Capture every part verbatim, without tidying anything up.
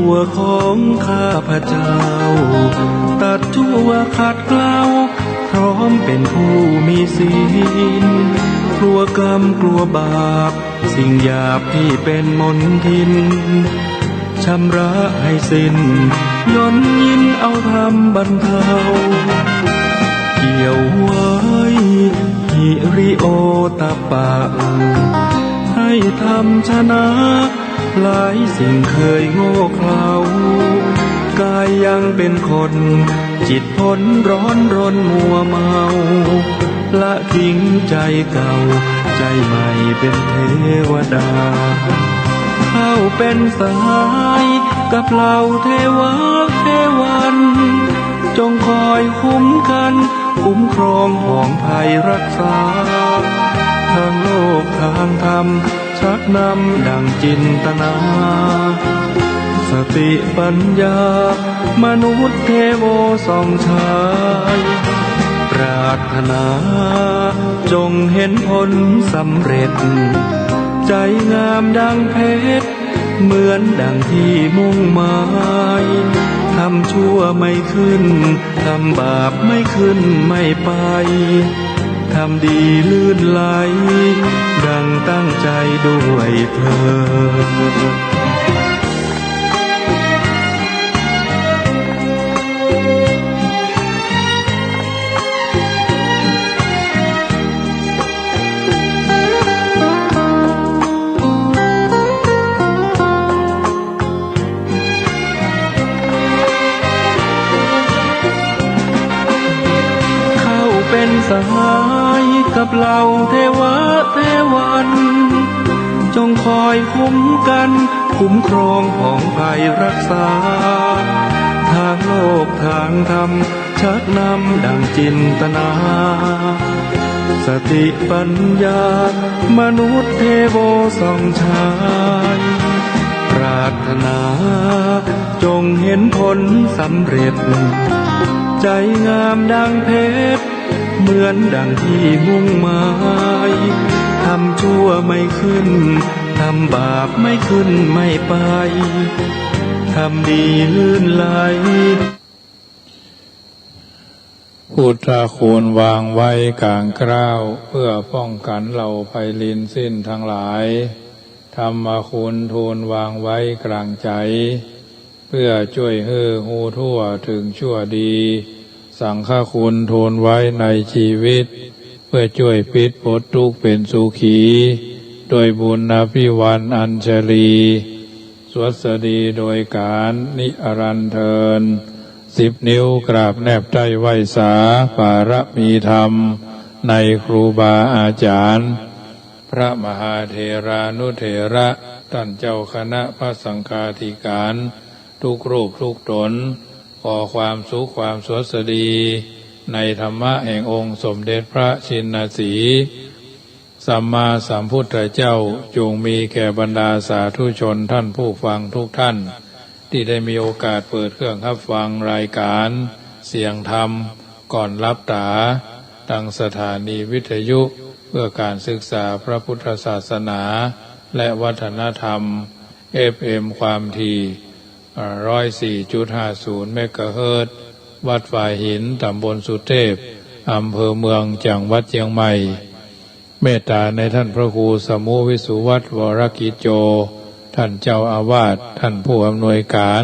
ตัวของข้าพเจ้า ตัดชั่วขัดเกลา พร้อมเป็นผู้มีศีล กลัวกรรมกลัวบาป สิ่งหยาบที่เป็นมลทิน ชำระให้สิ้น ย่นยินเอาธรรมบรรเทา เกี่ยวไว้หิริโอตตัปปะ ให้ธรรมชนะ หลายสิ่งเคยโง่เขลา กายยังเป็นคน จิตพ้นร้อนรนมัวเมา ละทิ้งใจเก่า ใจใหม่เป็นเทวดา เข้าเป็นสหายกับเหล่าเทวะเทวัน จงคอยคุ้มกัน คุ้มครองผองภัยรักษา ทางโลกทางธรรม ชักนำดังจินตนา สติปัญญา มนุษย์เทโวส่องฉาย ปรารถนา จงเห็นผลสำเร็จ ใจงามดังเพชร เหมือนดังที่มุ่งหมาย ทำชั่วไม่ขึ้น ทำบาปไม่ขึ้นไม่ไป ทำดีลื่นไหล ดังตั้งใจด้วยเทอญ เข้าเป็นสหายกับเหล่าเทวะเทวัน จงคอยคุ้มกัน คุ้มครองผองภัยรักษา ทางโลกทางธรรม ชักนำดังจินตนา สติปัญญา มนุษย์เทโวส่องฉาย ปรารถนา จงเห็นผลสำเร็จ ใจงามดังเพชร เหมือนดังที่มุ่งหมาย ทำชั่วไม่ขึ้น ทำบาปไม่ขึ้นไม่ไป ทำดีลื่นไหล พุทธคุณวางไว้กลางเกล้า เพื่อป้องกันเหล่าภัยรินสิ้นทั้งหลาย ธรรมคุณทูลวางไว้กลางใจ๋ เพื่อจ้วยหื้อฮู้ทั่วถึงชั่วดี สังฆคุณทูลไว้ในชีวิต เพื่อจ้วยปิดปลดทุกข์เป็นสุขี ด้วยบุญอภิวาทอัญชลี สวัสดีโดยการนิรันดร์เทอญ สิบนิ้วกราบแนบใต้ไหว้สา บารมีธรรมในครูบาอาจารย์ พระมหาเถรานุเถระ ต้านเจ้าคณะพระสังฆาธิการ ทุกรูปทุกต๋น ขอความสุขความสวัสดี ในธรรมะแห่งองค์สมเด็จพระชินสีห์สัมมาสัมพุทธเจ้า จงมีแก่บรรดาสาธุชนท่านผู้ฟังทุกท่าน ตี้ได้มีโอกาสเปิดเครื่องฮับฟังรายการเสียงธรรมก่อนหลับต๋า ตางสถานีวิทยุเพื่อการศึกษาพระพุทธศาสนาและวัฒนธรรม เอฟเอ็ม ความถี่ อ่า ร้อยสี่จุดห้าศูนย์ เมกะเฮิรตซ์ วัดฝายหิน ต๋ำบลสุเทพ อำเภอเมือง จังหวัดเจียงใหม่ เมตต๋าในต้านพระครูสมุห์ วิสุวัฒน์ วรกิจโจ ต้านเจ้าอาวาส ต้านผู้อำนวยการ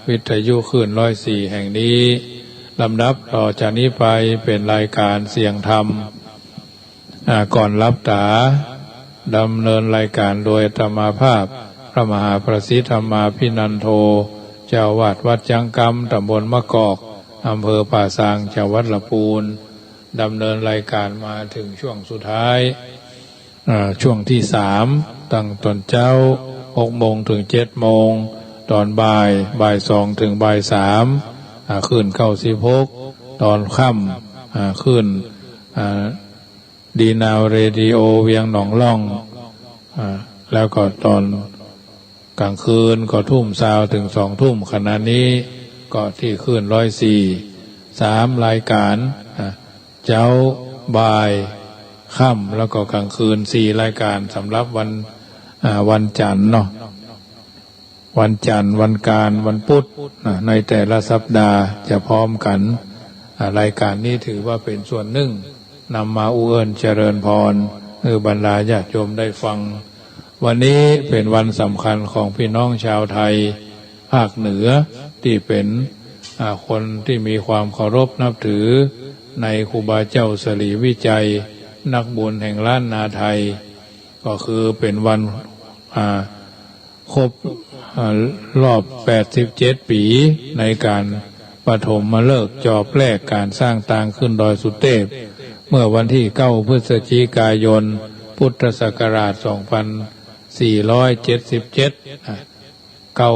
วิทยุคลื่นร้อยสี่แห่งนี้ ลำดับต่อจากนี้ไปเป๋นรายการเสียงธรรม อ่า ก่อนหลับต๋า ดำเนินรายการโดยอาตมาภาพ พระมหาประสิทธิ์ ธรรมาภินันโท เจ้าอาวาสวัดจั๊งกำ ต๋ำบลมะกอก อำเภอป่าซาง จังหวัดละปูน ดำเนินรายการมาเถิงช่วงสุดท้าย อ่า ช่วงตี้สาม ตั้งต๋อนเจ๊า หกโมงเถิงเจ็ดโมง ต๋อนบ่าย บ่ายสองเถิงบ่ายสาม อ่า คลื่นเก้าสิบหก ต๋อนค่ำ อ่า คลื่น อ่า ดีนาวเรดิโอ เวียงหนองล่อง อ่า แล้วก็ต๋อนก๋างคืนก็ทุ่มซาวเถิงสองทุ่ม ขณะนี้ก็ตี้คลื่นร้อยสี่ สามรายการ อ่า เจ๊า บ่าย ค่ำ แล้วก็ก๋างคืน สี่รายการ สำหรับวัน อ่า วันจันทร์เนาะ วันจันทร์ วันอังคาร วันพุธนะ ในแต่ละสัปดาห์จะพร้อมกั๋น อ่า รายการนี้ถือว่าเป๋นส่วนนึ่ง นำมาอู้เอิ้นเจริญพร หื้อบรรดาญาติโยมได้ฟัง วันนี้เป๋นวันสำคัญของพี่น้องชาวไทยภาคเหนือ ตี้เป๋น อ่า คนตี้มีความเคารพนับถือในครูบาเจ้าสิริวิชัย นักบุญแห่งล้านนาไทย ก็คือเป๋นวัน อ่า ครบ อ่า รอบแปดสิบเจ็ดปี๋ ในก๋านปฐมฤกษ์จอบแรกก๋านสร้างตางขึ้นดอยสุเตพ เมื่อวันตี้เก้าพฤศจิกายน พุทธศักราชสองพันสี่ร้อยเจ็ดสิบเจ็ด อ่า เก้า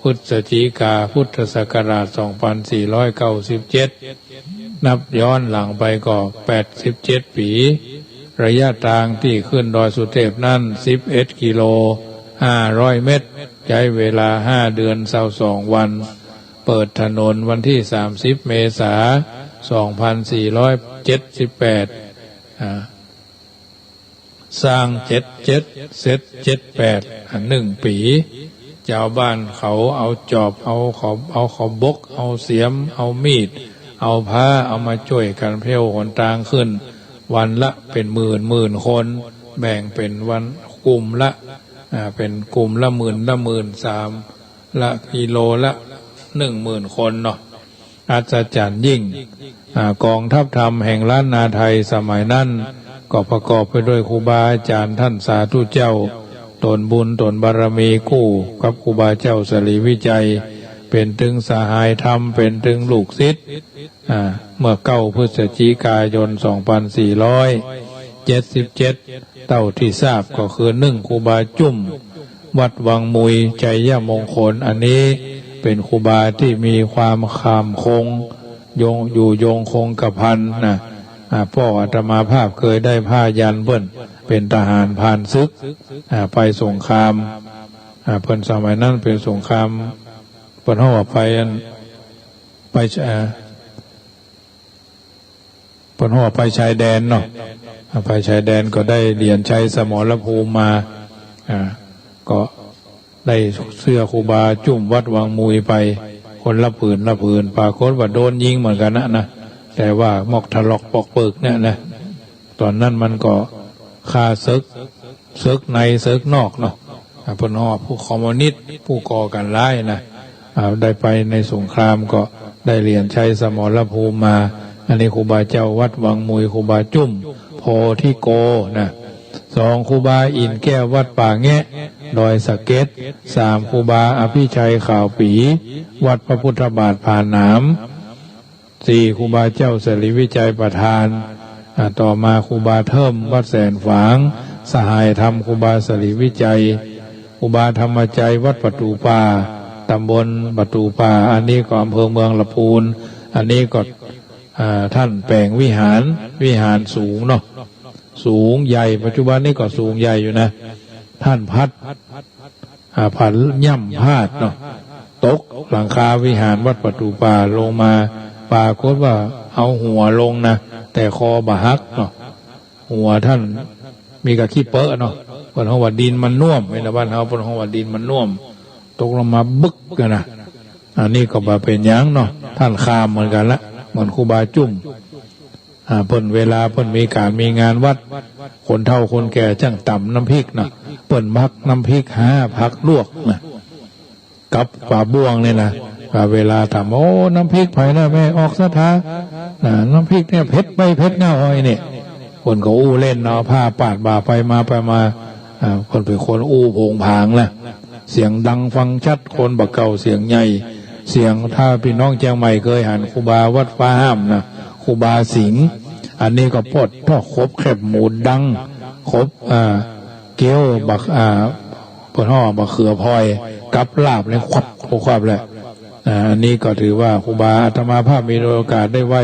พฤศจิกา พุทธศักราชสองพันสี่ร้อยเก้าสิบเจ็ด นับย้อนหลังไปก็แปดสิบเจ็ดปี๋ ระยะตางตี้ขึ้นดอยสุเตพนั้น สิบเอ็ดกิโลห้าร้อยเมตร ใจ๊เวลาห้าเดือนซาวสองวัน เปิดถนนวันตี้สามสิบเมษา สองพันสี่ร้อยเจ็ดสิบแปด อ่า สร้างเจ็ดเจ็ด เสร็จเจ็ดแปด อ่า นึ่งปี๋ จาวบ้านเขาเอาจอบ เอาขอ เอาขอบบก เอาเสียม เอามีด เอาพร้า เอามาจ้วยกั๋นเพลวหนตางขึ้น วันละเป๋นหมื่นหมื่นคน แบ่งเป๋นวันกลุ่มละ อ่า เป๋นกลุ่มละหมื่นละหมื่น สาม ละกิโลละหนึ่งหมื่นคนเนาะ อัศจรรย์ยิ่ง อ่า ก๋องทัพธรรมแห่งล้านนาไทยสมัยนั้น ก็ประกอบไปด้วยครูบาอาจ๋ารย์ต้านสาธุเจ้า ต๋นบุญต๋นบารมีกู้กับครูบาเจ้าสิริวิชัย เป๋นตึงสหายธรรม เป๋นตึงลูกศิษย์ อ่า เมื่อเก้าพฤศจิกายน สองพันสี่ร้อยเจ็ดสิบเจ็ด เต้าตี้ทราบก็คือนึ่งครูบาจุ้ม วัดวังมุย ชัยมงคล อันนี้เป๋นครูบาตี้มีความข้ามคง ยง อยู่ยงคงกระพันนะ อ่า ป้ออาตมาภาพเกยได้ผ้ายันเปิ้น เป๋นทหารผ่านศึก อ่า ไปสงคราม อ่า เปิ้นสมัยนั้นเป๋นสงคราม เปิ้นฮ้องว่าไปอัน ไป อ่า เปิ้นฮ้องว่าไปชายแดนเนาะ อ่า ไปชายแดนก็ได้เหรียญชัยสมรภูมิมา อ่า ก็ได้เสื้อครูบาจุ้มวัดวังมุยไป คนละผืนละผืน ปรากฏว่าโดนยิงเหมือนกั๋นนะ นะ แต่ว่าหมอกถลอกปอกเปิกเนี่ยนะ ต๋อนนั้นมันก็คาศึก ศึกในศึกนอกเนาะ อ่า เปิ้นฮ้องว่าผู้คอมมิวนิสต์ ผู้ก่อก๋านร้ายนะ อ่า ได้ไปในสงครามก็ได้เหรียญชัยสมรภูมิมา อันนี้ครูบาเจ้าวัดวังมุย ครูบาจุ้ม โพธิโก นะ สอง ครูบาอินทร์แก้ววัดป่าแงะ ดอยสะเก็ด สาม ครูบาอภิชัยขาวปี๋ วัดพระพุทธบาทผาหนาม สี่ ครูบาเจ้าสิริวิชัยประธาน อ่า ต่อมาครูบาเทิมวัดแสนฝาง สหายธรรมครูบาสิริวิชัย ครูบาธรรมจัยวัดประตู๋ป่า ตำบลประตู๋ป่า อันนี้ก็อำเภอเมืองลำพูน อันนี้ก็ อ่า ต้านแป๋งวิหาร วิหารสูงเนาะ สูงใหญ่ ปัจจุบันนี้ก็สูงใหญ่อยู่นะ ต้านพัด อ่า พัดย่ำพลาดเนาะ ตกหลังคาวิหารวัดประตู๋ป่าลงมา ปรากฏว่าเอาหัวลงนะ แต่คอบ่หักเนาะ หัวต้านมีก้าขี้เป๊อะเนาะ เปิ้นฮ้องว่าดินมันน่วม ในบ้านเฮาเปิ้นฮ้องว่าดินมันน่วม ตกลงมาบึกกั๋นนะ อันนี้ก็บ่เป๋นหยังเนาะ ต้านข้ามเหมือนกั๋นละ เหมือนครูบาจุ้ม อ่า เปิ้นเวลาเปิ้นมีก๋านมีงานวัด คนเฒ่าคนแก่จั่งต๋ำน้ำพริกนะ เปิ้นหมักน้ำพริกหาผักลวกนะ กับป๋าบ่วงเนี่ยนะ อ่า เวลาถาม "โอ้ น้ำพริกใผนะแม่ออกศรัทธา" นะ "น้ำพริกเนี่ยเผ็ดใบ้เผ็ดง่าอ้อยเนี่ย" เปิ้นก็อู้เล่นเนาะ ผ้าปาดบ่าไปมาไปมา อ่า เปิ้นเป๋นคนอู้โผงผางนะ เสียงดังฟังชัด คนบ่าเก่าเสียงใหญ่ เสียง ถ้าปี้น้องเจียงใหม่เกยหันครูบาวัดฟ้าห้ามนะ ครูบาสิงห์ อันนี้ก็ปอดท่อขบแคบหมูดัง ขบ อ่า เกี๊ยวบัก อ่า เปิ้นฮ้องบักเขือพลอย กับลาบเนี่ยควับควับเลย อ่า อันนี้ก็ถือว่าครูบาอาตมาภาพมีโอกาสได้ไหว้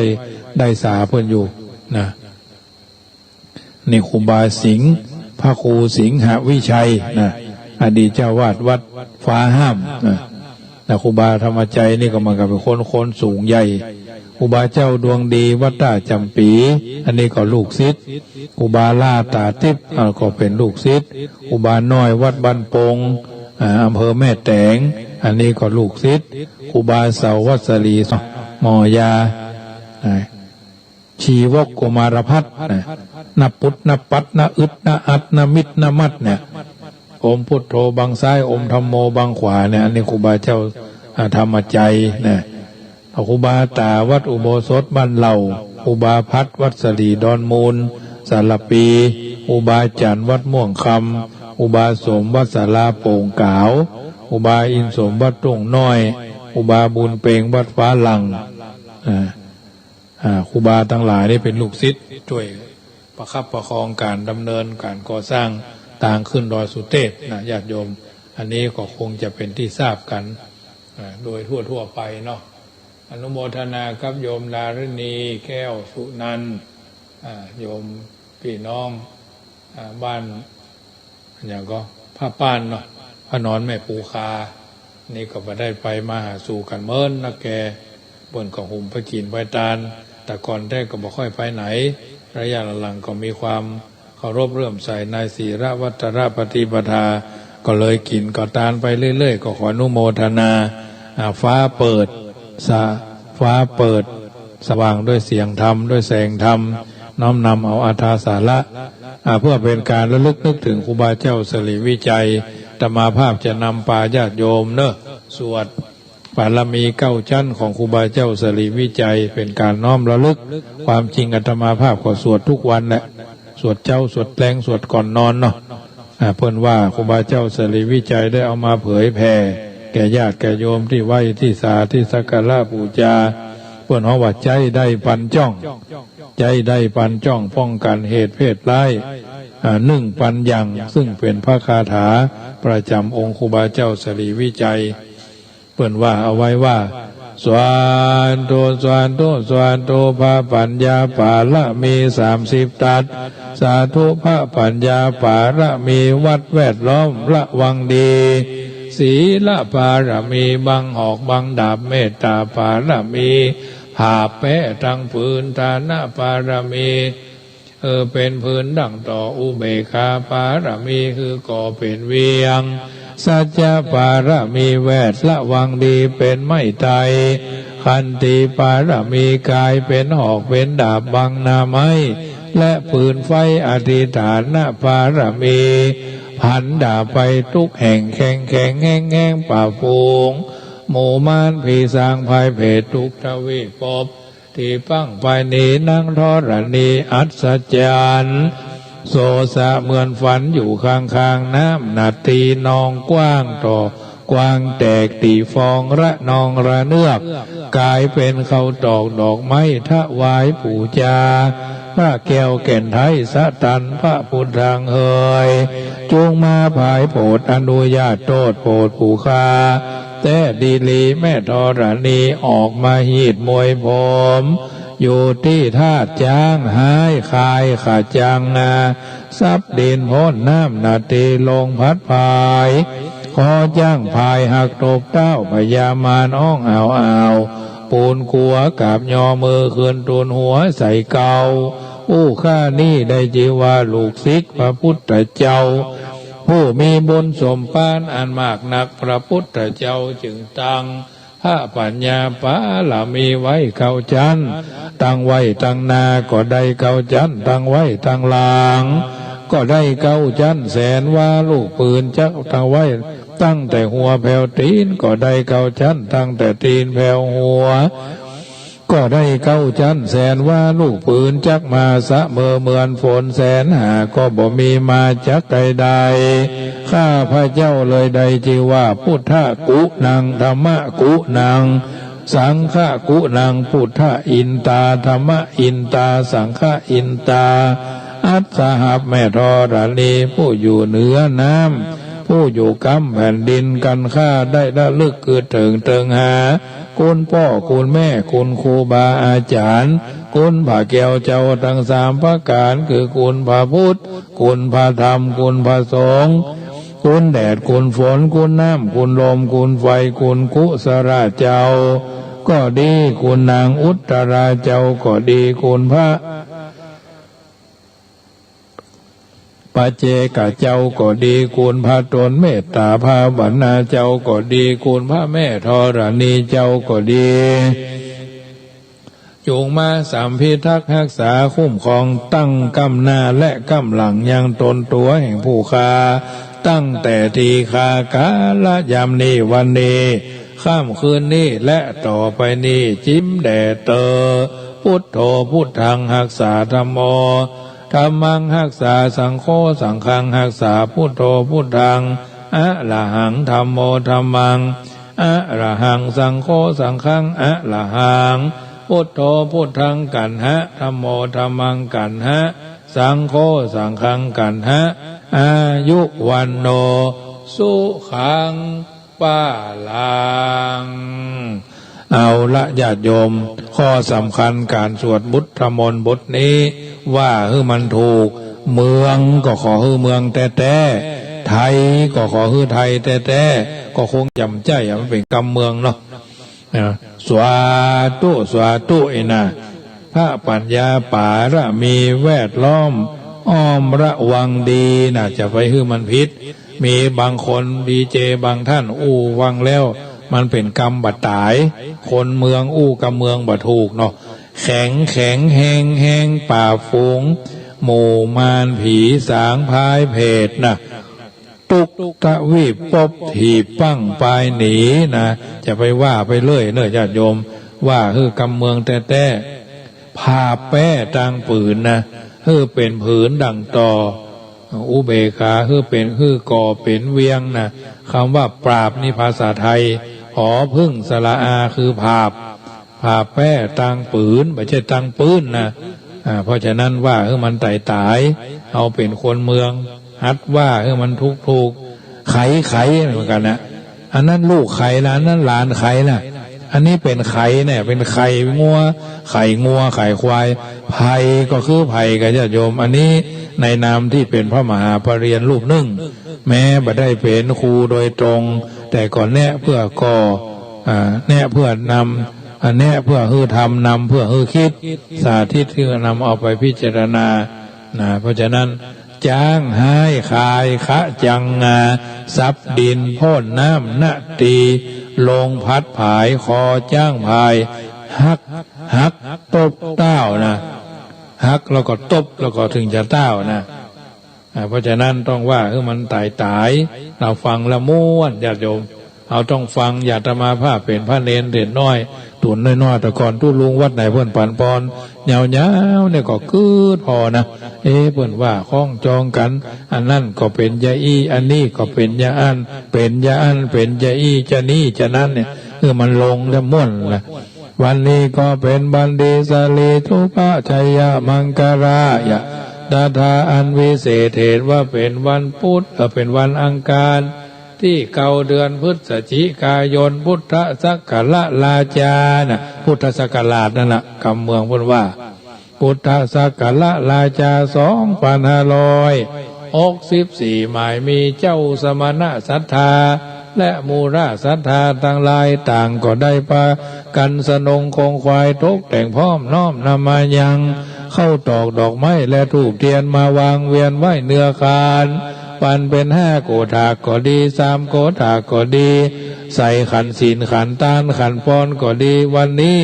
ได้สาเปิ้นอยู่นะ นี่ครูบาสิงห์ พระครูสิงหวิชัยนะ อดีตเจ้าอาวาสวัดฟ้าห้ามนะ แล้วครูบาธรรมจัยนี่ก็เหมือนกับเป๋นคน คนสูงใหญ่ ครูบาเจ้าดวงดีวัดต้าจ๋ำปี๋ อันนี้ก็ลูกศิษย์ ครูบาล่าตาติ๊บ อ่า ก็เป๋นลูกศิษย์ ครูบาน้อยวัดบ้านโป่ง อ่า อำเภอแม่แตง อันนี้ก็ลูกศิษย์ครูบาเสาวัดสลี หมอยา อ่า ชีวกกุมารพัฒน์นะ นปุต นปัต นอึด นอัด นมิตร นมัตรเนี่ย อมพุทโธบังซ้าย อมธัมโมบังขวาเนี่ย อันนี้ครูบาเจ้า อ่า ธรรมจัยนะ ครูบาต๋าวัดอุโบสถบ้านเหล่า ครูบาพัฒน์วัดสลีดอนมูล สารภี ครูบาจันทร์วัดม่วงคำ ครูบาสมวัดศาลาโป่งก๋าว ครูบาอินทร์สมวัดทุ่งน้อย ครูบาบุญเพ็งวัดฟ้าหลั่ง อ่า อ่า ครูบาตังหลายนี่เป๋นลูกศิษย์จ้วยประคับประคองก๋านดำเนินก๋านก่อสร้างตางขึ้นดอยสุเทพนะ ญาติโยม อันนี้ก็คงจะเป๋นตี้ทราบกั๋น อ่า โดยทั่วๆ ไปเนาะ อนุโมทนากับโยมดาริณี แก้วสุนันท์ อ่า โยมปี้น้อง อ่า บ้าน อะหยังก็ ผ้าป้านเนาะ ผ้านอนแม่ปูคา นี่ก็บ่ได้ไปมาหาสู่กั๋นเมินนักแก เปิ้นก็หุมผ้ากิ๋นไปตาน แต่ก่อนแต๊ก็บ่ค่อยไปไหน ระยะหลังๆ ก็มีความเคารพเลื่อมใสในศีลวัตรปฏิปทา ก็เลยกิ๋นก็ตานไปเรื่อยๆ ก็ขออนุโมทนา อ่า ฟ้าเปิด สะ ฟ้าเปิด สว่างด้วยเสียงธรรม ด้วยแสงธรรม น้อมนำเอาอัตถสาระ อ่า เพื่อเป๋นก๋านระลึกนึกเถิงครูบาเจ้าสิริวิชัย อาตมาภาพจะนำปาญาติโยมเนาะ สวดบารมีเก้าชั้นของครูบาเจ้าสิริวิชัย เป๋นก๋านน้อมระลึก ความจริงอาตมาภาพก็สวดทุกวันแหละ สวดเจ๊า สวดแลง สวดก่อนนอนเนาะ อ่า เปิ้นว่าครูบาเจ้าสิริวิชัยได้เอามาเผยแผ่แก่ญาติแก่โยมตี้ไหว้ตี้สา ตี้สักการะปู๋จา เปิ้นฮ้องว่าใจ๊ได้ปันจ้อง ใจ๊ได้ปันจ้อง ป้องกั๋นเหตุเพศร้าย อ่า นึ่งปันยัง ซึ่งเป๋นพระคาถาประจ๋ำองค์ครูบาเจ้าสิริวิชัย เปิ้นว่าเอาไว้ว่า สาธุ สาธุ สาธุ พระปัญญาปารมีสามสิบทัศ สาธุ พระปัญญาปารมีวัดแวดล้อมระวังดี ศีลปารมีบังหอกบังดาบ เมตตาปารมีผาบแป๊ตังผืน ทานปารมี เออ เป๋นพื้นดั่งต่อ อุเบกขาปารมี คือก่อเป๋นเวียง สัจจะปารมี แวดระวังดีเป๋นไม้ไท ขันติปารมี ก๋ายเป๋นหอกเป๋นดาบบังหน้าไม้ และปืนไฟ อธิษฐานปารมี ผันดาบไปทุกแห่ง แข็งแข็งแฮงแฮง ปราบฝูงหมู่มารผีสาง พายเผตรทุกทวีปภพ ตี้ปังไปนี้ นางธรณีอัศจรรย์ โสสะเหมือนฝันอยู่ข้างๆ น้ำนาทีนองกว้างต่อกว้างแตก ตี้ฟองระนองระเนือก ก๋ายเป๋นข้าวตอกดอกไม้ถวายปู๋จา พระแก้วแก่นไทยสตันพระพุทธังเฮย จุ่งมาผายโผดอนุญาตโต้ษโผดผู้ฆ่า แต๊ดีหลีแม่ธรณีออกมาฮีดมวยผม อยู่ตี้ธาตุจ๊างฮ้ายคายขะจังนา ทรัพย์ดินพ้นน้ำนาทีลงพัดพาย ขอจ๊างพายหักตบเต๊า พญามารฮ้องอ้าวอ้าว ปูนกั๋วกราบยอมือขึ้นตูนหัวใส่เกล้า อู้ข้านี้ได้จื้อว่าลูกศิษย์พระพุทธเจ้า ผู้มีบุญสมภารอันมากนัก พระพุทธเจ้าจึงตั้ง พระปัญญาปารมีไว้เก้าชั้น ตั้งไว้ตังหน้าก็ได้เก้าชั้น ตั้งไว้ตังหลังก็ได้เก้าชั้น แสนวาลูกปืนจักตั้งไว้ตั้งแต่หัวแผวตี๋นก็ได้เก้าชั้น ตั้งแต่ตี๋นแผวหัวก็ได้เก้าชั้น แสนวาลูกปืนจักมาเสมอเหมือนฝน แสนหาก็บ่มีมาจักใดๆ ข้าพระเจ้าเลยได้จื้อว่า พุทธกุณัง ธัมมกุณัง สังฆกุณัง พุทธอินตา ธัมมอินตา สังฆอินตา อัสสหับแม่ธรณี ผู้อยู่เหนือน้ำ ผู้อยู่กำแผ่นดิน กันข้าได้ระลึกกึ๊ดเถิงเถิงหา คุณป้อคุณแม่ คุณครูบาอาจ๋ารย์ คุณพระแก้วเจ้าตังสามประก๋าน คือคุณพระพุทธ คุณพระธรรม คุณพระสงฆ์ คุณแดด คุณฝน คุณน้ำ คุณลม คุณไฟ คุณกุศลเจ้าก็ดี คุณนางอุตตราเจ้าก็ดี คุณพระ ปัจเจกเจ้าก็ดี คุณพระตนเมตตาภาวนาเจ้าก็ดี คุณพระแม่ธรณีเจ้าก็ดี จุ่งมาสำพิทักษ์ฮักษาคุ้มครองตั้งก้ำหน้าและก้ำหลังยังตนตั๋วแห่งผู้ข้า ตั้งแต่ตี้ข้ากาละยามนี้วันนี้ ค่ำคืนนี้และต่อไปนี้ จิ๊มแด่เตอ พุทโธพุทธังฮักษา ธัมโม ธัมมังฮักษา สังโฆ สังฆังฮักษา พุทโธพุทธัง อะระหัง ธัมโม ธัมมัง อะระหัง สังโฆ สังฆัง อะระหัง พุทโธพุทธัง กัณหะ ธัมโม ธัมมัง กัณหะ สังโฆ สังฆัง กัณหะ อายุ วัณโณ สุขัง พลัง เอาละญาติโยม ข้อสำคัญก๋านสวดพุทธมนต์บทนี้ ว่าหื้อมันถูก เมืองก็ขอหื้อเมืองแต๊ๆ ไทยก็ขอหื้อไทยแต๊ๆ ก็คงจ๋ำใจ้อะ มันเป๋นกำเมืองเนาะ นะ สาธุ สาธุ อีน่ะ พระปัญญาปารมีแวดล้อม อ้อมระวังดีน่ะ จะไปหื้อมันผิด มีบางคนดีเจบางท่านอู้ฟังแล้ว มันเป๋นกำบ่ต๋าย คนเมืองอู้กำเมืองบ่ถูกเนาะ แข็งแข็งแฮงแฮง ปราบฝูง หมู่มารผีสางพรายเผตรน่ะ ตุ๊กตะวีปบถีบปั้งปายหนีนะ จะไปว่าไปเรื่อยเน่อญาติโยม ว่าหื้อกำเมืองแต๊ๆ ผาบแป๊ตังผืนนะ หื้อเป๋นผืนดั่งต่อ อุเบกขา หื้อเป๋น หื้อก่อเป๋นเวียงนะ กำว่าปราบนี่ภาษาไทย ผอผึ้งสระอา คือผาบ ผาบแป๊ตังผืน บ่ใจ้ตังปื้นนะ อ่า เพราะฉะนั้นว่าหื้อมันต๋ายๆ เอาเป๋นคนเมือง หัดว่าหื้อมันถูกๆ ไขไขเหมือนกั๋นนะ อันนั้นลูกใครล่ะ อันนั้นหลานใครล่ะ อันนี้เป๋นไขเนี่ย เป๋นไข่งัว ไข่งัว ไข่ควาย ไผ่ก็คือไผ่ก่าญาติโยม อันนี้ในนามตี้เป๋นพระมหาปารริยญาณรูปนึ่ง แม้บ่ได้เป๋นครูโดยตรง แต่ก็แนะเพื่อก่อ อ่า แนะเพื่อนำ อ่า แนะเพื่อหื้อทำ นำเพื่อหื้อคิด สาธิตหื้อนำเอาไปพิจารณา นะ เพราะฉะนั้น จ๊างฮ้ายคายคะจังงา สับดินพ่นน้ำนาตี ลมพัดผายคอจ๊างพาย หัก หัก ตบเต้านะ หักแล้วก็ตบแล้วก็ถึงจะเต้านะ อ่า เพราะฉะนั้นต้องว่าหื้อมันต๋ายๆ เฮาฟังแล้วม่วนญาติโยม เฮาต้องฟัง อย่าอาตมาภาพเป๋นพระเณรเด็กน้อย ตั๋วน้อยๆ แต่ก่อนตุ๊ลุงวัดไหนเปิ้นปั๋นปอน ยาวๆ เนี่ยก็กึ๊ดผ่อนะ เอ๊ะ เปิ้นว่าข้องจองกั๋น อันนั้นก็เป๋นจาอี้ อันนี้ก็เป๋นจาอั้น เป๋นจาอั้น เป๋นจาอี้ จานี้ จานั้นเนี่ย เออ มันลงแล้วม่วนนะ วันนี้ก็เป๋นวันดี สะหลีทุปะชัยยะมังคลายะตะถา อันวิเศษเหตุว่าเป๋นวันพุธ เอ่อ เป๋นวันอังคาร ตี้เก้าเดือนพฤศจิกายน พุทธศักราชราชาน่ะ พุทธศักราชนั่นน่ะ กำเมืองเปิ้นว่า พุทธศักราชราชา สองปันห้าร้อยหกสิบสี่ หมายมีเจ้าสมณะศรัทธา และมูราศรัทธาตังหลายต่างก็ได้ปากั๋นสนงคงไขว้ตกแต่งพร้อมน้อมนำมายัง เข้าตอกดอกไม้และธูปเตียนมาวางเวียนไว้เหนือคาน ปันเป๋นห้าโกฏฐากก็ดี สามโกฏฐากก็ดี ใส่ขันศีลขันตานขันปอนก็ดี วันนี้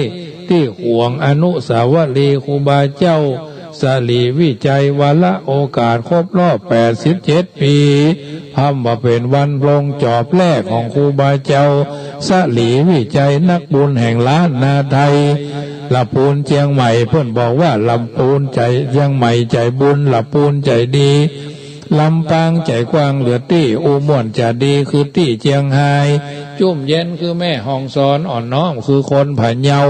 ตี้ขวงอนุสาวรีย์ครูบาเจ้า สะหลีวิชัย วาระโอกาสครบรอบแปดสิบเจ็ดปี๋ พร่ำว่าเป๋นวันปลงจอบแรกของครูบาเจ้า สะหลีวิชัย นักบุญแห่งล้านนาไทย ลำพูนเจียงใหม่ เปิ้นบอกว่าลำพูนใจ๋ เจียงใหม่ใจ๋บุญ ลำพูนใจ๋ดี ลำปางใจ๋กว้างเหลือตี้ อู้ม่วนจะดีคือตี้เจียงฮาย จุ่มเย็นคือแม่ฮ่องสอน อ่อนน้อมคือคนพะเยา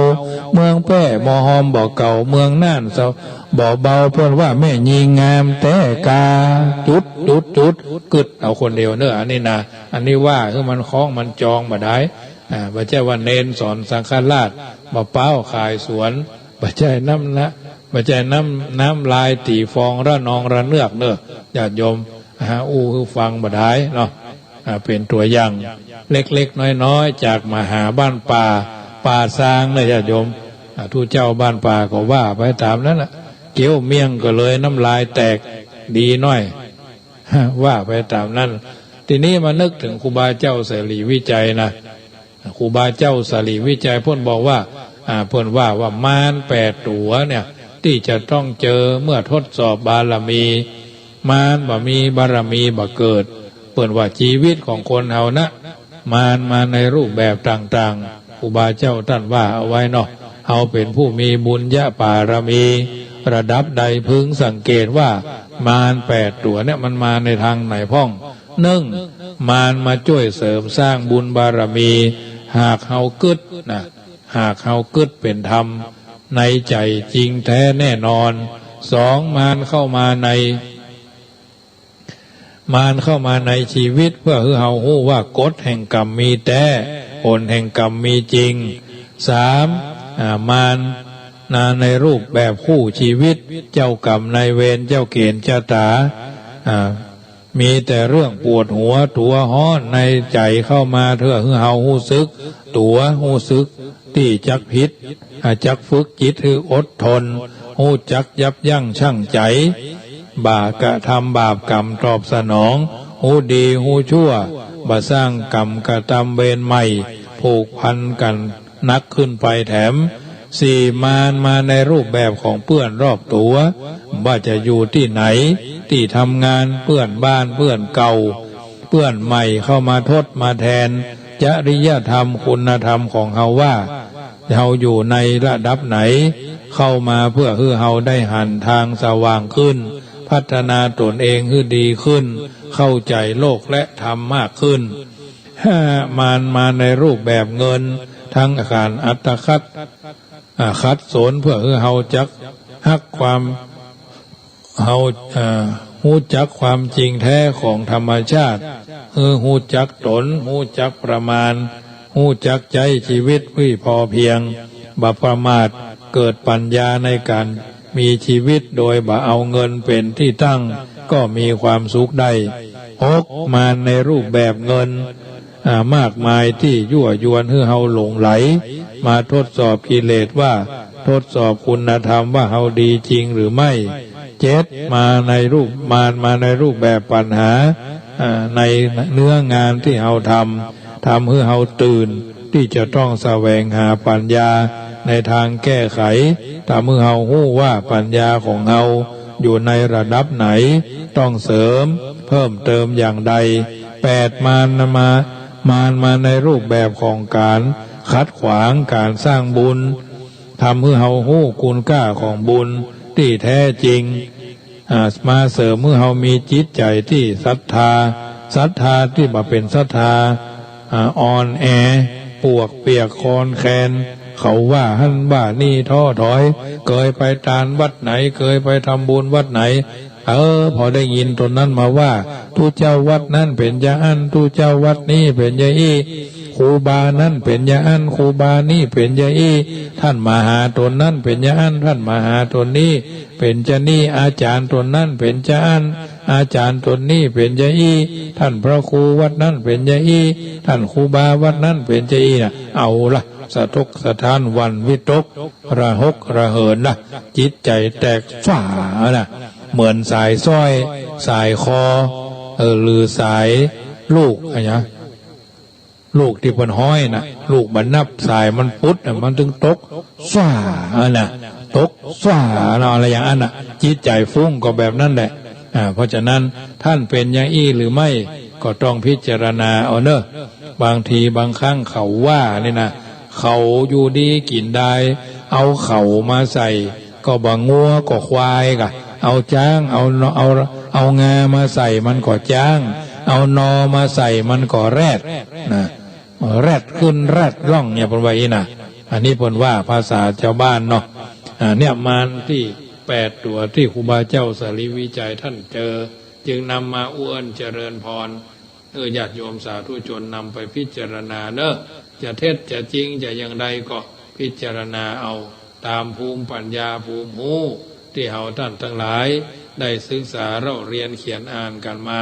เมืองแป้บ่ฮอมบ่เก่า เมืองน่านเศร้า บ่เบา เปิ้นว่าแม่ญิงงามแต๊กา จุด จุด จุด กึ๊ดเอาคนเดียวเน่อ อันนี้นะ อันนี้ว่าหื้อมันคล้องมันจองบ่ได้ อ่า บ่ใจ้ว่าเณรสอนสังฆราช บ่เป๊าขายสวน บ่ใจ้น้ำนะ บ่ใจ้น้ำ น้ำลายตี๋ฟองระนองระเนือกเน่อ ญาติโยม อ่า อู้หื้อฟังบ่ได้เนาะ อ่า เป๋นตั๋วอย่างเล็กๆ น้อยๆ จากมหาบ้านป่า ป่าซางเน่อ ญาติโยม อ่า ตุ๊เจ้าบ้านป่าก็ว่าไปต๋ามนั้นน่ะ เกี้ยวเมี่ยงก็เลยน้ำลายแตก ดีหน้อย ว่าไปต๋ามนั้น ทีนี้มานึกเถิงครูบาเจ้าสาลีวิชัยนะ ครูบาเจ้าสาลีวิชัยเปิ้นบอกว่า อ่า เปิ้นว่า ว่ามารแปดตั๋วเนี่ย ตี้จะต้องเจอเมื่อทดสอบบารมี มารบ่มีบารมีบ่เกิด เปิ้นว่าจีวิตของคนเฮานะ มารมาในรูปแบบต่างๆ ครูบาเจ้าต้านว่าเอาไว้เนาะ เฮาเป๋นผู้มีบุญญาบารมีระดับใด พึงสังเกตว่ามารแปดตั๋วเนี่ยมันมาในตางไหนพ่อง นึ่ง มารมาจ้วยเสริมสร้างบุญบารมี หากเฮากึ๊ดนะ หากเฮากึ๊ดเป๋นธรรมในใจ๋จริงแต๊แน่นอน สอง มารเข้ามาใน มารเข้ามาในจีวิตเปื้อหื้อเฮาฮู้ว่ากฎแห่งกรรมมีแต๊ ผลแห่งกรรมมีจริง สาม อ่า มารมาในรูปแบบคู่จีวิต เจ้ากรรมนายเวร เจ้าเก๋ณฑ์จะต๋า อ่า มีแต่เรื่องปวดหัวตั๋วฮ้อนในใจ๋เข้ามาเตื้อหื้อเฮาฮู้สึกตั๋ว ฮู้สึกตี้จักผิด อ่า จักฝึกจิตหื้ออดทน ฮู้จักยับยั้งชั่งใจ๋ บ่ากระทำบาปกรรมตอบสนอง ฮู้ดีฮู้ชั่ว บ่สร้างกรรมกระตำเวรใหม่ ผูกพันกั๋นหนักขึ้นไปแถม สี่ มารมาในรูปแบบของเปื้อนรอบตั๋ว ว่าจะอยู่ตี้ไหน ตี้ทำงาน เปื้อนบ้าน เปื้อนเก่า เปื้อนใหม่เข้ามาทดมาแทน จริยธรรมคุณธรรมของเฮาว่า เฮาอยู่ในระดับไหน เข้ามาเปื้อหื้อเฮาได้หันตางสว่างขึ้น พัฒนาตนเองหื้อดีขึ้น เข้าใจ๋โลกและธรรมมากขึ้น ห้า มารมาในรูปแบบเงิน ตังก๋านอัตคัด อ่า ขัดสนเปื้อหื้อเฮาจักฮักความ เฮา อ่า ฮู้จักความจริงแต๊ของธรรมชาติ หื้อฮู้จักตน ฮู้จักประมาณ ฮู้จักใจ๊จีวิตหื้อพอเพียง บ่ประมาท เกิดปัญญาในก๋านมีจีวิตโดยบ่เอาเงินเป๋นตี้ตั้ง ก็มีความสุขได้ หก มารในรูปแบบเงิน อ่า มากมายตี้ยั่วยวนหื้อเฮาหลงใหล มาทดสอบกิเลสว่า ทดสอบคุณธรรมว่าเฮาดีจริงหรือไม่ เจ็ด มาในรูป มารมาในรูปแบบปัญหา อ่า ในเนื้องานตี้เฮาทำ ทำหื้อเฮาตื่นตี้จะต้องแสวงหาปัญญาในตางแก้ไข ทำหื้อเฮาฮู้ว่าปัญญาของเฮาอยู่ในระดับไหน ต้องเสริมเพิ่มเติมอย่างใด แปด มารมา มารมาในรูปแบบของก๋านขัดขวางก๋านสร้างบุญ ทำหื้อเฮาฮู้คุณค่าของบุญตี้แต๊จริง อ่า มาเสริมหื้อเฮามีจิตใจ๋ตี้ศรัทธา ศรัทธาตี้บ่เป๋นศรัทธา อ่า อ่อนแอ ปวกเปียกคลอนแคลน เขาว่าหั้นว่านี่ท้อถอย เกยไปตานวัดไหน เกยไปทำบุญวัดไหน เออ พอได้ยินตนนั้นมาว่า ตุ๊เจ้าวัดนั้นเป๋นจาอั้น ตุ๊เจ้าวัดนี้เป๋นจาอี้ ครูบานั้นเป๋นจาอั้น ครูบานี้เป๋นจาอี้ ต้านมหาต๋นนั้นเป๋นจาอั้น ต้านมหาต๋นนี้เป๋นจานี้ อาจ๋ารย์ต๋นนั้นเป๋นจาอั้น อาจ๋ารย์ต๋นนี้เป๋นจาอี้ ต้านพระครูวัดนั้นเป๋นจาอี้ ต้านครูบาวัดนั้นเป๋นจาอี้นะ เอาละ สะทกสะท้านหวั่นวิตก ระหกระเหินนะ จิตใจ๋แตกฟ้านะ เหมือนสายสร้อย สายคอ เออ หรือสายลูกอะหยัง ลูกตี้เปิ้นฮ้อยนะ ลูกบ่นับ สายมันปุดนะ มันตึงตกฟ้าอะนะ ตกฟ้านะ อะไรอย่างอั้นนะ จิตใจ๋ฟุ้งก็แบบนั้นแหละ อ่า เพราะฉะนั้นต้านเป๋นอย่างอี้หรือไม่ ก็ต้องพิจารณาเอาเน่อ บางทีบางครั้งเขาว่านี่นะ เขาอยู่ดีกิ๋นดาย เอาเขามาใส่ก็บ่งัวก็ควายกะ เอาจ๊าง เอาน- เอา เอางามาใส่มันก็จ๊าง เอานอมาใส่มันก็แรดนะ แรดขึ้นแรดล่องเนี่ยเปิ้นว่าอี้นะ อันนี้เปิ้นว่าภาษาจาวบ้านเนาะ อ่า เนี่ยมารตี้แปดตั๋วตี้ครูบาเจ้าสาลีวิชัยต้านเจอ จึงนำมาอู้เอิ้นเจริญพร เออ ญาติโยมสาธุชนนำไปพิจารณาเน่อ จะเท็จจะจริงจะอย่างใดก็พิจารณาเอาต๋ามภูมิปัญญาภูมิฮู้ตี้เฮาต้านตังหลายได้ศึกษาเล่าเรียนเขียนอ่านกั๋นมา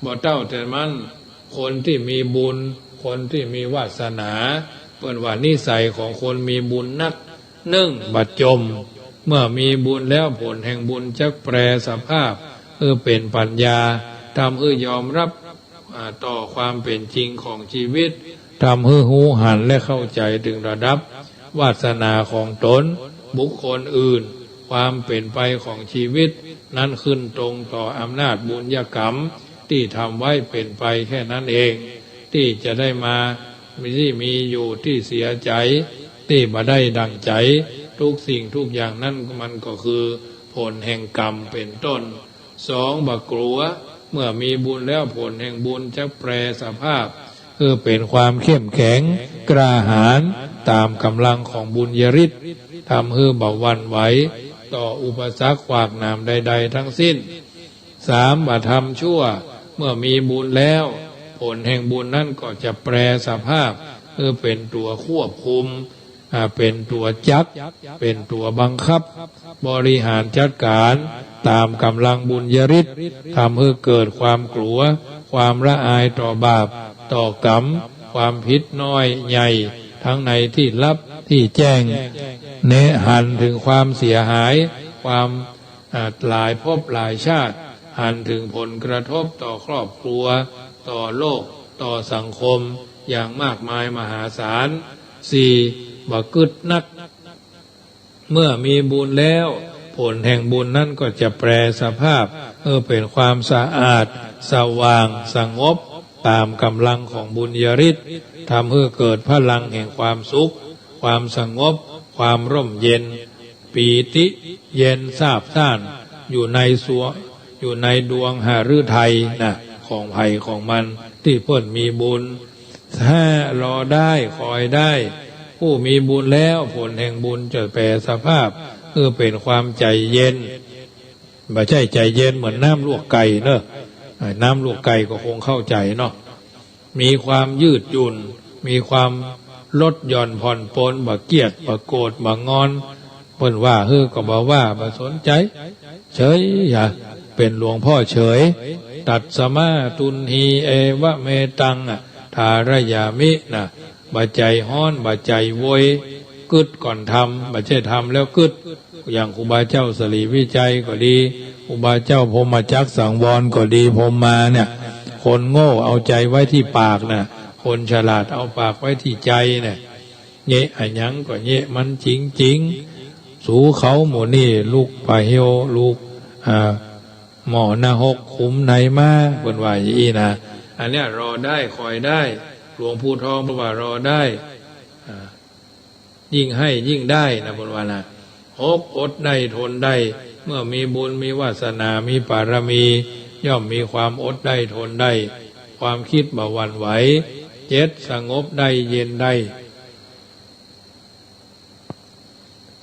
บ่เต้าแต่มัน คนตี้มีบุญ คนตี้มีวาสนา เปิ้นว่านิสัยของคนมีบุญนัก นึ่ง บ่จ่ม เมื่อมีบุญแล้วผลแห่งบุญจักแปรสภาพ เออ เป๋นปัญญา ทำหื้อยอมฮับ อ่า ต่อความเป๋นจริงของจีวิต ทำหื้อฮู้หันและเข้าใจ๋เถิงระดับวาสนาของต๋น บุคคลอื่น ความเป๋นไปของจีวิตนั้นขึ้นตรงต่ออำนาจบุญญากรรมตี้ทำไว้เป๋นไปแค่นั้นเอง ตี้จะได้มา ตี้มีอยู่ ตี้เสียใจ๋ ตี้บ่ได้ดั่งใจ๋ กู้สิ่งกู้อย่างนั้นมันก็คือผลแห่งกรรมเป๋นต้น สอง บ่กลัว เมื่อมีบุญแล้วผลแห่งบุญจะแปรสภาพหื้อเป๋นความเข้มแข็งกล้าหาญต๋ามก๋ำลังของบุญญาฤทธิ์ ทำหื้อบ่หวั่นไหวต่ออุปสรรคขวากหนามใดๆ ทั้งสิ้น สาม บ่ทำชั่ว เมื่อมีบุญแล้วผลแห่งบุญนั้นก็จะแปรสภาพหื้อเป๋นตั๋วควบคุม อ่า เป๋นตั๋วจักร เป๋นตั๋วบังคับ บริหารจัดก๋านต๋ามก๋ำลังบุญญาฤทธิ์ ทำหื้อเกิดความกลัว ความละอายต่อบาป ต่อกรรม ความผิดน้อยใหญ่ ทั้งในตี้ลับตี้แจ้ง แนะหันเถิงความเสียหาย ความ อ่า หลายภพหลายชาติ หันเถิงผลกระทบต่อครอบครัว ต่อโลก ต่อสังคม อย่างมากมายมหาศาล สี่ บ่กึ๊ดนัก เมื่อมีบุญแล้วผลแห่งบุญนั้นก็จะแปรสภาพหื้อเป๋นความสะอาด สว่าง สงบ ต๋ามก๋ำลังของบุญญาฤทธิ์ ทำหื้อเกิดพลังแห่งความสุข ความสงบ ความร่มเย็น ปีติ เย็นซาบซ่าน อยู่ในสัว อยู่ในดวงหฤทัยนะ ของใผของมันตี้เปิ้นมีบุญ ห้า รอได้ คอยได้ ผู้มีบุญแล้วผลแห่งบุญจะแปรสภาพหื้อเป๋นความใจ๋เย็น บ่ใจ้ใจ๋เย็นเหมือนน้ำลวกไก่เนาะ อ่า น้ำลวกไก่ก็คงเข้าใจ๋เนาะ มีความยืดหยุ่น มีความลดหย่อนผ่อนปรน บ่เคียด บ่โกรธ บ่งอน เปิ้นว่าหื้อก็บ่ว่า บ่สนใจ๋ เฉย อย่า เป๋นหลวงพ่อเฉย ตัสมา ตุณหี เอวะเมตัง อ่ะ ทารยามิ นะ บ่ใจ๋ฮ้อน บ่ใจ๋โวย กึ๊ดก่อนทำ บ่ใจ้ทำแล้วกึ๊ด อย่างครูบาเจ้าสรีวิชัยก็ดี ครูบาเจ้าพรหมจักรสังวรก็ดี พรหมาเนี่ย คนโง่เอาใจ๋ไว้ตี้ปากน่ะ คนฉลาดเอาปากไว้ตี้ใจ๋เนี่ย เยะอะหยังก็เยะมันจริงๆ สูเขาหมู่นี่ลูกปลาเหี่ยว ลูก อ่า หม้อนรกขุมไหนมา เปิ้นว่าอย่างอี้นะ อันเนี้ยรอได้ คอยได้ หลวงปู่ทองเปิ้นว่ารอได้ อ่า ยิ่งให้ยิ่งได้นะ เปิ้นว่านะ หก อดได้ทนได้ เมื่อมีบุญมีวาสนามีบารมี ย่อมมีความอดได้ทนได้ ความคิดบ่หวั่นไหว เจ็ด สงบได้เย็นได้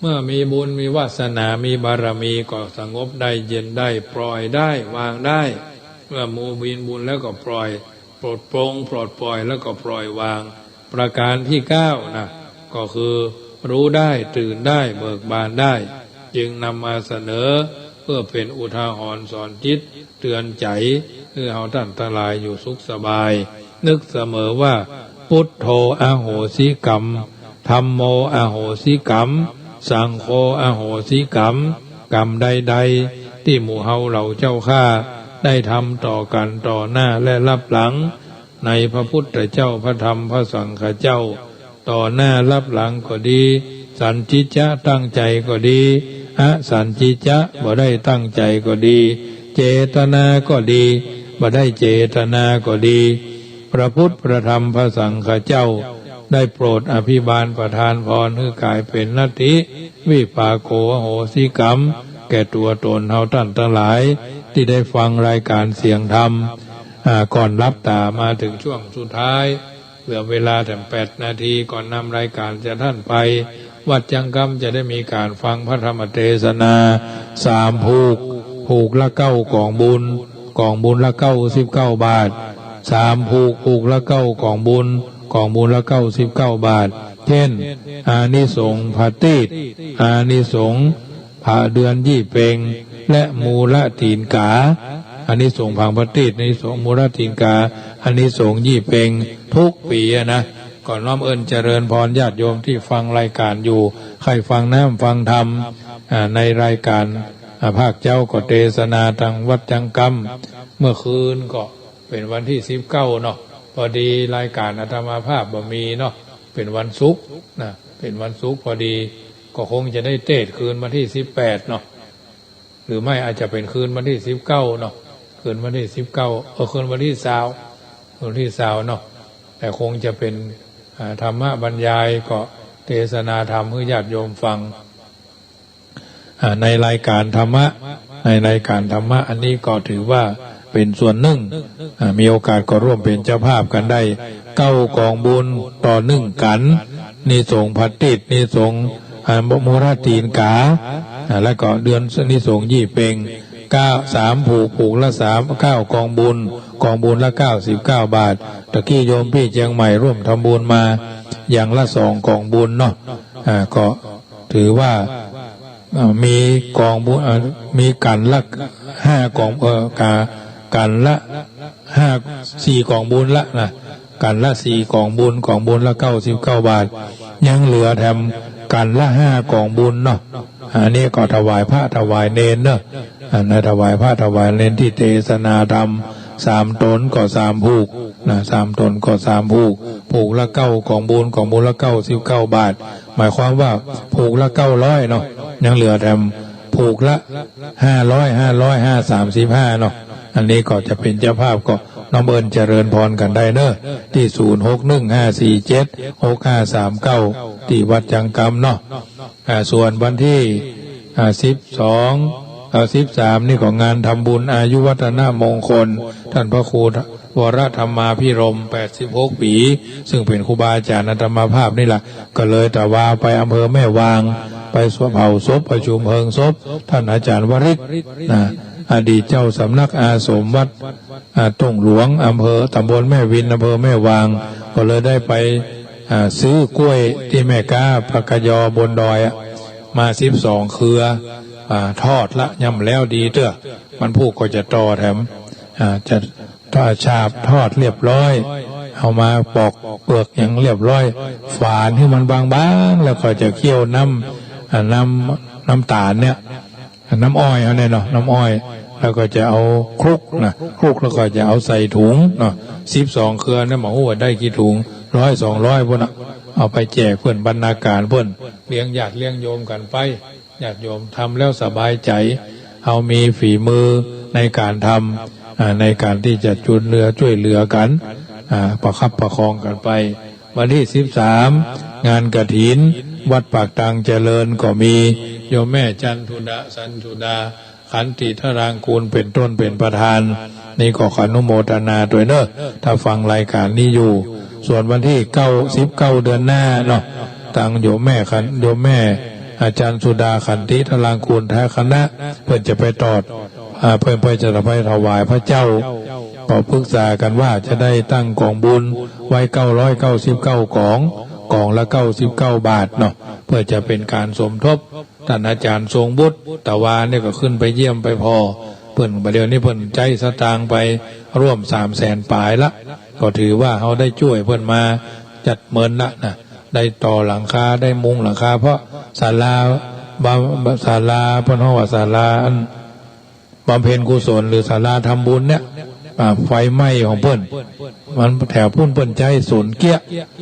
เมื่อมีบุญมีวาสนามีบารมีก็สงบได้เย็นได้ ปล่อยได้วางได้ เมื่อมีบุญแล้วก็ปล่อย ปลดปลงปลดปล่อยแล้วก็ปล่อยวาง ประการที่เก้านะ ก็คือรู้ได้ตื่นได้เบิกบานได้ จึงนำมาเสนอเพื่อเป๋นอุทาหรณ์สอนจิตเตือนใจ๋ หื้อเฮาต้านตังหลายอยู่สุขสบาย นึกเสมอว่า พุทโธอโหสิกรรม ธัมโมอโหสิกรรม สังโฆอโหสิกรรม กรรมใดๆ ตี้หมู่เฮาเหล่าเจ้าข้าได้ทำต่อกั๋นต่อหน้าและลับหลัง ในพระพุทธเจ้า พระธรรม พระสังฆเจ้า ต่อหน้าลับหลังก็ดี สัญญิจะตั้งใจ๋ก็ดี อสัญญิจะบ่ได้ตั้งใจ๋ก็ดี เจตนาก็ดี บ่ได้เจตนาก็ดี พระพุทธ พระธรรม พระสังฆเจ้า ได้โปรดอภิบาลประทานพรหื้อกลายเป๋นนัตถิวิปากโข อโหสิกรรม แก่ตั๋วต๋นเฮาต้านตังหลาย ตี้ได้ฟังรายก๋านเสียงธรรม อ่า ก่อนหลับต๋ามาเถิงช่วงสุดท้าย เหลือเวลาแถมแปดนาทีก่อนนำรายก๋านจากต้านไป วัดจังกำจะได้มีก๋านฟังพระธรรมเตสนา สามผูก ผูกละเก้ากองบุญ กองบุญละเก้าสิบเก้าบาท สามผูก ผูกละเก้ากองบุญ กองบุญละเก้าสิบเก้าบาท เจ้น อานิสงส์ผาตีด อานิสงส์ผาเดือนยี่เป็ง และมูลตีนกา อานิสงส์ผางผาตีด อานิสงส์มูลตีนกา อานิสงส์ยี่เป็ง กู้ปี๋อะนะ ก็น้อมเอิ้นเจริญพรญาติโยมตี้ฟังรายก๋านอยู่ ใค่ฟังน้ำฟังธรรม อ่า ในรายก๋าน อ่า ภาคเจ๊าก็เตสนาตางวัดจังกำ เมื่อคืนก็เป๋นวันตี้สิบเก้าเนาะ พอดีรายก๋านอาตมาภาพบ่มีเนาะ เป๋นวันศุกร์นะ เป๋นวันศุกร์พอดี ก็คงจะได้เตสน์คืนวันตี้สิบแปดเนาะ หรือไม่อาจจะเป๋นคืนวันตี้สิบเก้าเนาะ คืนวันตี้สิบเก้า เออ คืนวันตี้ซาว คืนวันตี้ซาวเนาะ แต่คงจะเป๋น อ่า ธรรมบรรยาย ก็เตสนาธรรมหื้อญาติโยมฟัง อ่า ในรายก๋านธรรมะ ในรายก๋านธรรมะ อันนี้ก็ถือว่าเป๋นส่วนนึ่ง อ่า มีโอกาสก็ร่วมเป๋นเจ้าภาพกั๋นได้ เก้ากองบุญต่อนึ่งกัณฑ์ นิสงส์ผาติด นิสงส์ อ่า มุรตีนกา อ่า แล้วก็เดือนนิสงส์ยี่เป็ง เก้า สามผูก ผูกละสาม เก้ากองบุญ กองบุญละเก้าสิบเก้าบาท ตะกี้โยมปี้เจียงใหม่ร่วมทำบุญมา อย่างละสองกองบุญเนาะ อ่า ก็ ถือว่า เอ่อ มีกองบุญ เอ่อ มีกัณฑ์ละห้ากอง เอ่อ กา กัณฑ์ละห้า สี่กองบุญละนะ กัณฑ์ละสี่กองบุญ กองบุญละเก้าสิบเก้าบาท ยังเหลือแถมกัณฑ์ละห้ากองบุญเนาะ อันนี้ก็ถวายพระถวายเณรเนาะ อันนั้นถวายพระถวายเณรตี้เตสนาธรรม สามต๋นก็สามผูกนะ สามต๋นก็สามผูก ผูกละเก้ากองบุญ กองบุญละเก้าสิบเก้าบาท หมายความว่าผูกละเก้าร้อยเนาะ ยังเหลือแถมผูกละห้าร้อย ห้าร้อย ห้า สามสิบห้าเนาะ อันนี้ก็จะเป๋นเจ้าภาพก็น้อมเอิญเจริญพรกั๋นได้เนาะ ตี้ศูนย์หกหนึ่งห้าสี่เจ็ดหกห้าสามเก้า ตี้วัดจังกำเนาะ อ่า ส่วนวันตี้ อ่า สิบสอง เอ่อ สิบสาม นี่ก็งานทำบุญอายุวัฒนมงคล ท่านพระครูวรธรรมาภิรมย์ แปดสิบหกปี๋ ซึ่งเป๋นครูบาอาจ๋ารย์อาตมาภาพนี่แหละ ก็เลยตะวาไปอำเภอแม่วาง ไปสวดเผาศพ ประชุมเพลิงศพ ท่านอาจ๋ารย์วริศ นะ อดีตเจ้าสำนักอาสมวัด อ่า ต้งหลวง อำเภอ ตำบลแม่วิน อำเภอแม่วาง ก็เลยได้ไป อ่า ซื้อกล้วยตี้แม่ก๊าปากกะยอบนดอยอะ มาสิบสองเครือ อ่า ทอดละ ยังบ่แล้วดีเตื้อ วันพูกก็จะต่อแถม อ่า จะ ทอด ฉาบทอดเรียบร้อย เอามาปอกเปลือกหยังเรียบร้อย ฝานหื้อมันบางๆ แล้วก็จะเคี่ยวน้ำ อ่า น้ำ น้ำต๋าลเนี่ย น้ำอ้อยเฮาเนี่ยเนาะ น้ำอ้อย แล้วก็จะเอาคลุกนะ คลุกแล้วก็จะเอาใส่ถุงเนาะ สิบสองเครือเนี่ย บ่ฮู้ว่าได้กี่ถุง ร้อยสองร้อย ปู้นน่ะ เอาไปแจกเปิ้น บรรณาก๋านเปิ้น เลี้ยงญาติเลี้ยงโยมกั๋นไป ญาติโยมทำแล้วสบายใจ๋ เฮามีฝีมือในก๋านทำ อ่า ในก๋านตี้จะจุนเหลือจ้วยเหลือกั๋น อ่า ประคับประคองกั๋นไป วันตี้สิบสาม งานกฐิน วัดปากตังเจริญก็มี โยมแม่จันทุดา จันทุดา ขันติธารางกูร เป๋นต้นเป๋นประธาน นี่ก็ขออนุโมทนาตวยเนาะ ถ้าฟังรายก๋านนี้อยู่ ส่วนวันตี้เก้า สิบเก้า เดือนหน้าเนาะ ตางโยมแม่ขัน โยมแม่อาจ๋ารย์สุดาขันติธารางกูร แท้คณะ เปิ้นจะไปตอด อ่า เปิ้น เปิ้นจะไปถวายพระเจ้า ก็ปรึกษากั๋นว่าจะได้ตั้งก๋องบุญไว้ เก้าร้อยเก้าสิบเก้ากอง กองละเก้าสิบเก้าบาทเนาะ เปื้อจะเป๋นก๋านสมทบ ต้านอาจ๋ารย์ทรงวุฒิ ตะวาเนี่ยก็ขึ้นไปเยี่ยมไปผ่อเปิ้น บ่าเดี่ยวนี้เปิ้นใจ๊สตางค์ไปร่วมสามแสนป๋ายละ ก็ถือว่าเฮาได้จ้วยเปิ้นมาจัดเมินละนะ ได้ต่อหลังคา ได้มุงหลังคา เพราะศาลา บำ ศาลา เปิ้นฮ้องว่าศาลาอันบำเพ็ญกุศล หรือศาลาทำบุญเนี่ย อ่า ไฟไหม้ของเปิ้น มันแถวปู้นเปิ้นใจ๊สนเกี้ย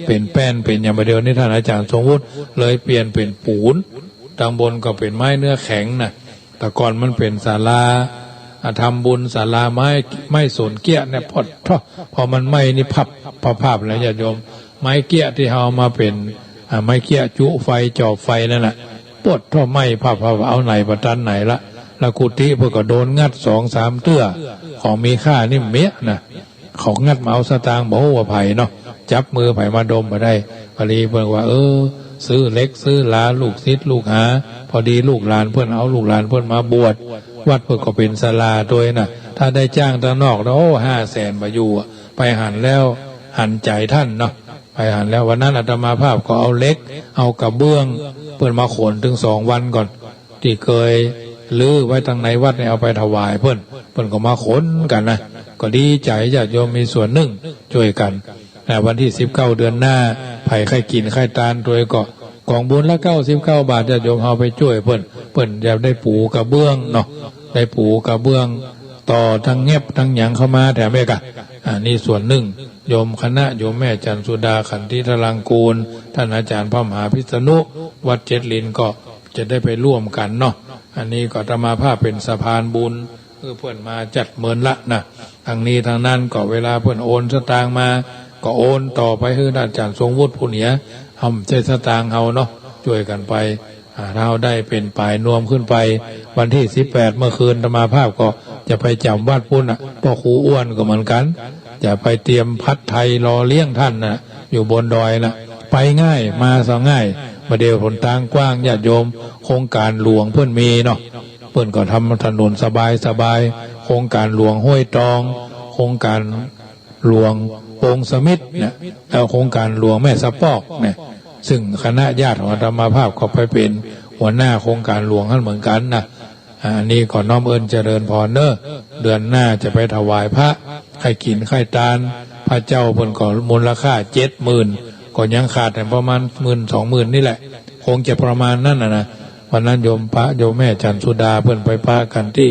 เป๋นแป้น เป๋นหยัง บ่าเดี่ยวนี้ต้านอาจ๋ารย์ทรงวุฒิเลยเปลี่ยนเป๋นปูน ตางบนก็เป๋นไม้เนื้อแข็งนะ แต่ก่อนมันเป๋นศาลา อ่า ทำบุญ ศาลาไม้ ไม้สนเกี้ยเนี่ย ปอดท้อ พอมันไหม้นี่พับ พับ พับแล้วญาติโยม ไม้เกี้ยตี้เฮาเอามาเป๋น อ่า ไม้เกี้ยจุไฟ จอบไฟนั่นน่ะ ปอดท้อ ไหม้พับ พับ เอาไหนบ่ตันไหนละ แล้วกุฏิเปิ้นก็โดนงัดสองสามเตื้อ ของมีค่านี่เมียนะ เขางัดมาเอาสตางค์ บ่ฮู้ว่าใผเนาะ จับมือใผมาดมบ่ได้ พอดีเปิ้นว่า เออ ซื้อเหล็กซื้อหลา ลูกศิษย์ลูกหา พอดีลูกหลานเปิ้น เอาลูกหลานเปิ้นมาบวช วัดเปิ้นก็เป๋นศาลาตวยนะ ถ้าได้จ้างตางนอกนะ โอ้ ห้าแสนบ่อยู่อะ ไปหันแล้วหันใจ๋ต้านเนาะ ไปหันแล้ว วันนั้นอาตมาภาพก็เอาเหล็ก เอากระเบื้อง เปิ้นมาขนตึงสองวันก่อน ตี้เกยรื้อไว้ตังในวัดเนี่ย เอาไปถวายเปิ้น เปิ้นก็มาขนกั๋นนะ ก็ดีใจ๋ญาติโยมมีส่วนนึ่งจ้วยกั๋น อ่า วันตี้สิบเก้าเดือนหน้า ใผใค่กิ๋นใค่ตานตวยก็ ก๋องบุญละเก้าสิบเก้าบาท ญาติโยมเฮาไปจ้วยเปิ้น เปิ้นจะได้ปูกระเบื้องเนาะ ได้ปูกระเบื้อง ต่อตังแง็บตังหยังเข้ามาแถมเอกอะ อันนี้ส่วนนึ่ง โยมคณะโยมแม่จันทร์สุดา ขันธิตรังกูร ต้านอาจ๋ารย์พระมหาพิษณุ วัดเจ็ดลินก็จะได้ไปร่วมกั๋นเนาะ อันนี้ก็อาตมาภาพเป๋นสะพานบุญ คือเปิ้นมาจัดเมินละนะ ตังนี้ตังนั้นก็เวลาเปิ้นโอนสตางค์มา ก็โอนต่อไปหื้อต้านอาจ๋ารย์ทรงวุฒิผู้เหนือ เฮาบ่ใจ้สตางค์เฮาเนาะ จ้วยกั๋นไป อ่า ถ้าเฮาได้เป๋นป๋ายนวมขึ้นไป วันตี้สิบแปดเมื่อคืนอาตมาภาพก็จะไปจ๋ำวัดปู๊นน่ะ ป้อครูอ้วนก็เหมือนกั๋น จะไปเตรียมผัดไทยรอเลี้ยงต้านน่ะ อยู่บนดอยน่ะ ไปง่าย มาสะง่าย บ่าเดี่ยวหนตางกว้าง ญาติโยม โครงก๋านหลวงเปิ้นมีเนาะ เปิ้นก็ทำถนนสบายๆ โครงก๋านหลวงห้วยตอง โครงก๋านหลวงโป่งเสม็ดเนี่ย แล้วโครงก๋านหลวงแม่สะปอกเนี่ย ซึ่งคณะญาติของอาตมาภาพก็ไปเป๋นหัวหน้าโครงก๋านหลวงหั้นเหมือนกั๋นนะ อ่า อันนี้ก็น้อมเอิ้นเจริญพรเน้อ เดือนหน้าจะไปถวายพระ ใค่กิ๋นใค่ตาน พระเจ้าเปิ้นก็มูลค่าเจ็ดหมื่น ก็ยังขาดแหมประมาณหมื่นสองหมื่นนี่แหละ คงจะประมาณนั้นน่ะนะ วันนั้นโยมป้าโยมแม่จันทร์สุดาเปิ้นไปปะกั๋นตี้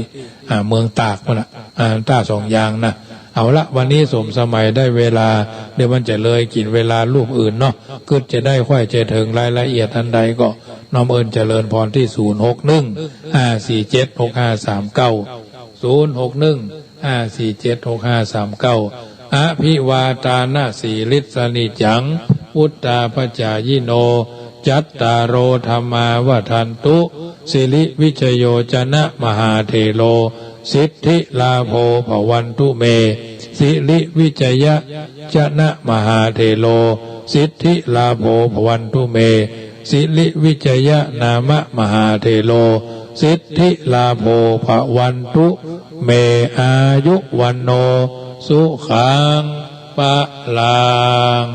อ่า เมืองตากปู๊นน่ะ อ่า ต้าสองยางนะ เอาละ วันนี้สมสมัยได้เวลา เดี๋ยวมันจะเลยกิ๋นเวลาลูกอื่นเนาะ กึ๊ดจะได้ใค่เถิงรายละเอียดอันใดก็น้อมเอิ้นเจริญพรตี้ ศูนย์หกหนึ่ง ห้าสี่เจ็ด หกห้าสามเก้า ศูนย์หกหนึ่ง ห้าสี่เจ็ด หกห้าสามเก้า อภิวาทานะสีลิสสะนิจจัง วุฑฒาปจายิโน จัตตาโร ธัมมา วัฑฒันตุ สิริวิชโย จะนะมหาเถโร สิทธิลาโภ ภวันตุเม สิริวิชยะ จะนะมหาเถโร สิทธิลาโภ ภวันตุเม สิริวิชยะนามะมหาเถโร สิทธิลาโภ ภวันตุเม อายุวัณโณ สุขัง พลัง